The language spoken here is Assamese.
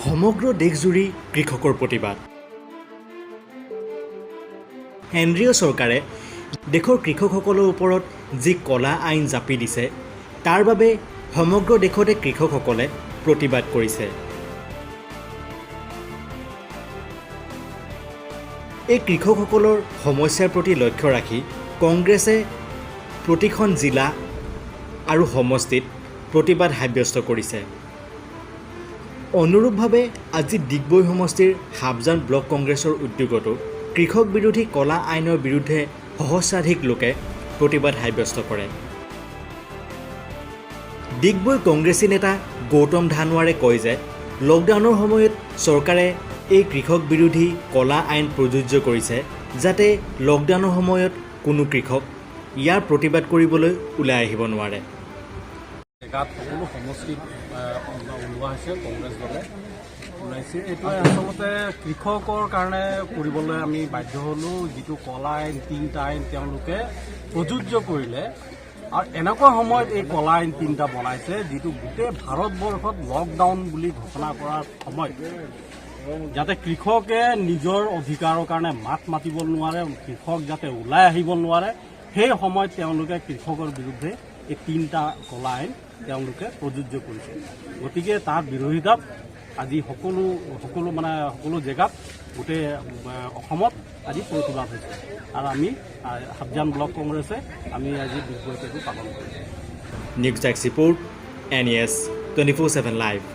সমগ্ৰ দেশজুৰি কৃষকৰ প্ৰতিবাদ। কেন্দ্ৰীয় চৰকাৰে দেশৰ কৃষকসকলৰ ওপৰত যি কলা আইন জাপি দিছে, তাৰ বাবে সমগ্ৰ দেশতে কৃষকসকলে প্ৰতিবাদ কৰিছে। এই কৃষকসকলৰ সমস্যাৰ প্ৰতি লক্ষ্য ৰাখি কংগ্ৰেছে প্ৰতিখন জিলা আৰু সমষ্টিত প্ৰতিবাদ সাব্যস্ত কৰিছে। অনুৰূপভাৱে আজি ডিগবৈ সমষ্টিৰ হাপজান ব্লক কংগ্ৰেছৰ উদ্যোগতো কৃষক বিৰোধী কলা আইনৰ বিৰুদ্ধে সহস্ৰাধিক লোকে প্ৰতিবাদ সাব্যস্ত কৰে। ডিগবৈ কংগ্ৰেছী নেতা গৌতম ধানোৱাৰে কয় যে লকডাউনৰ সময়ত চৰকাৰে এই কৃষক বিৰোধী কলা আইন প্ৰযোজ্য কৰিছে, যাতে লকডাউনৰ সময়ত কোনো কৃষক ইয়াৰ প্ৰতিবাদ কৰিবলৈ ওলাই আহিব নোৱাৰে। জেগাত সকলো সমষ্টিত ওলোৱা হৈছে, কংগ্ৰেছ দলে ওলাইছে। এইটোৱে আচলতে কৃষকৰ কাৰণে কৰিবলৈ আমি বাধ্য হ'লোঁ। যিটো কলা আইন, তিনিটা আইন তেওঁলোকে প্ৰযোজ্য কৰিলে আৰু এনেকুৱা সময়ত এই কলা আইন তিনিটা বনাইছে, যিটো গোটেই ভাৰতবৰ্ষত লকডাউন বুলি ঘোষণা কৰাৰ সময়ত যাতে কৃষকে নিজৰ অধিকাৰৰ কাৰণে মাত মাতিব নোৱাৰে, কৃষক যাতে ওলাই আহিব নোৱাৰে, সেই সময়ত তেওঁলোকে কৃষকৰ বিৰুদ্ধে এই তিনিটা কলা আইন তেওঁলোকে প্ৰযোজ্য কৰিছে। গতিকে তাৰ বিৰোধিতাত আজি সকলো সকলো মানে সকলো জেগাত, গোটেই অসমত আজি প্ৰতিবাদ হৈছে আৰু আমি হাপজান ব্লক কংগ্ৰেছে আমি আজি ডিগবৈত এইটো পালন কৰিছোঁ। News desk report, NES 24/7 live.